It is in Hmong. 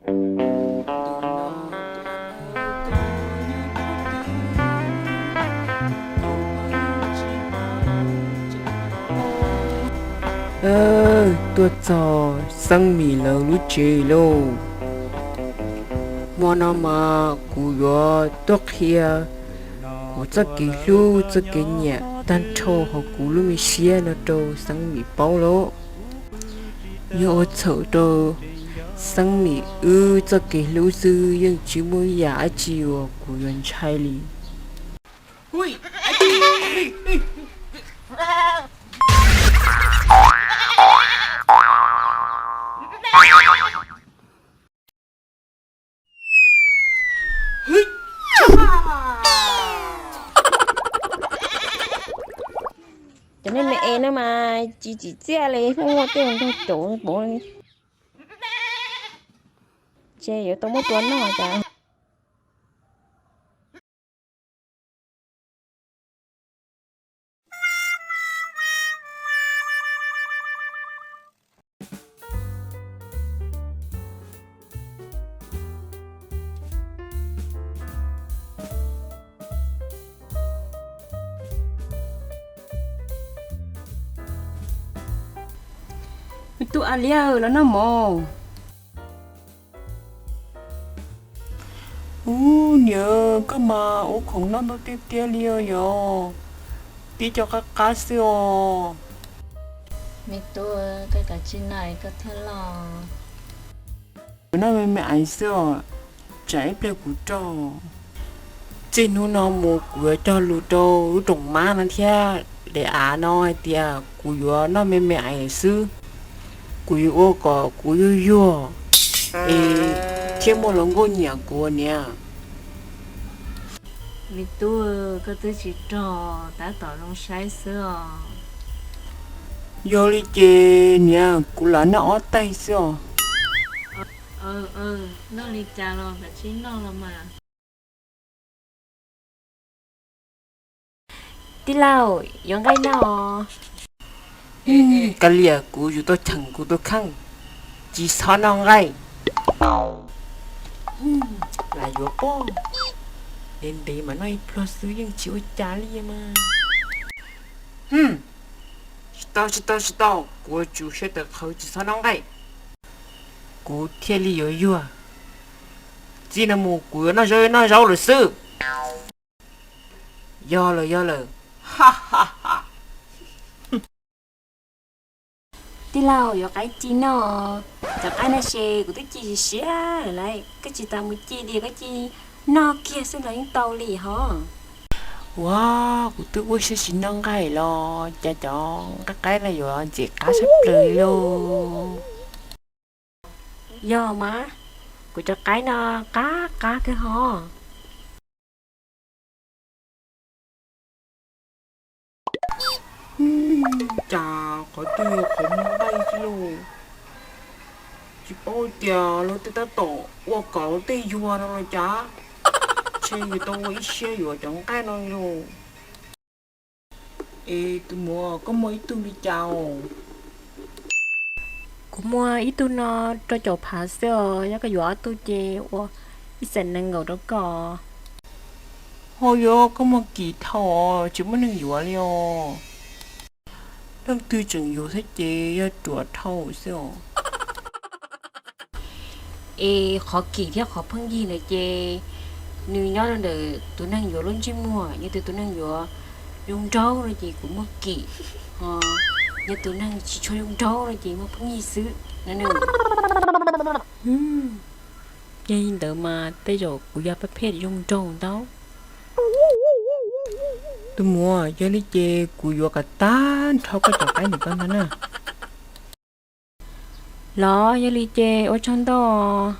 Tuaj txog Xeeb Mim lawv lub tsev lauj. Hmo no mas kuv yuav tuaj qhia kuv txoj kev hlub txoj kev nyiam tag nrho hauv kuv lub me siab no rau Xeeb Mim paub lauj. Yog ua txhaum rau Xeeb Mim wb txoj kev hlub xwb yeej tsis muaj ib yam dab tsi uas kuv yuav ntshai li. Cov neeg me es no mas tsis tsim txiaj li, muaj tej nrog caum pov li. Ces yuav tau muab tua noj cas. Tus a liab los noj mov. Ub, niam, koj mas ua khoom noj ntau tiag tiag li os yog, pib cov qab qab xwb os. Me tub, koj kav tsij noj koj thiaj loj. Kuv noj me me aiv xwb os, tsam ib pliag kuv rog. Txij hnub no mus kuv yuav cog lus rau lub rooj mab no thiab daim av no hais tias kuv yuav noj me me aiv xwb. Kuv yuav ua kom kuv yuag yuag es thiaj muaj hluas nkauj nyiam kuv niam. Me tub, koj twb tsis rog, tab tom zoo saib xwb os. Yog li ces niam, kuv lam noj ob tais xwb os. Noj li cas los kav tsij noj los mas. Tij laug, yuav nqaij noj. Kav liam, kuv yus tuaj cheem kuv tus kheej, tsis txhob noj nqaij. Lam yuav pob, ntev ntev mas noj ib pluag xwb yeej tsis ua cas li mas. Tsis tau, tsis tau, tsis tau, kuv tsum siab tawv qhawv tsis txhob noj nqaij, kuv thiaj li yuav yuag. Txij no mus kuv yuav noj zaub, noj zaub lawm xwb. Yog lawm, yog lawm. Tij laug, yuav qaib ci noj. Cov qaib no ces kuv twb ci siav siav lawm lauj, koj tsis tas mus ci tias koj ci noj kiag xwb los yeej tau li hos. Ua, kuv twb ua siab tsis noj nqaij los cas cov nqaij qaib no yuav ntxim qab tshaj plaws li lauj. Yog mas, kuv cov qaib no qab qab kawg hos. Cas qhov twg yog qhov muag nqaij xwb lauj? Tsis paub tias lawv tej tab tom ua kom tej yuag no los cas. Ntshe yus tau ua ib siab yuav cov nqaij no lauj. Es tus muam, koj muag ib tug li cas? Kuv muag ib tug no rau caum phav xwb os, yog koj yuav ob tug ces ua ib xees nees nkaum rau koj. Ho yog koj muag kim dhau, tsis muaj neeg yuav li os. Leej twg tseem yuav thiab ces yog ruam dhau xwb os. Es qhov kim thiab qhov pheej yig ntawd ces nws nyob rau ntawm tus neeg yuav lub ntsej muag, yog tus, tus neeg yuav zoo nraug no ces kuv muag kim, ho yog tus neeg tsis tshua zoo nraug no ces muag pheej yig xwb no. Yog li ntawd mas tej zaum kuv yog pab phej zoo nraug ntau. Tus muam, yog li ces kuv yuav kom tag nrho koj cov qaib ntawm koj ntag na. Los yog li ces ua tsaug ntau.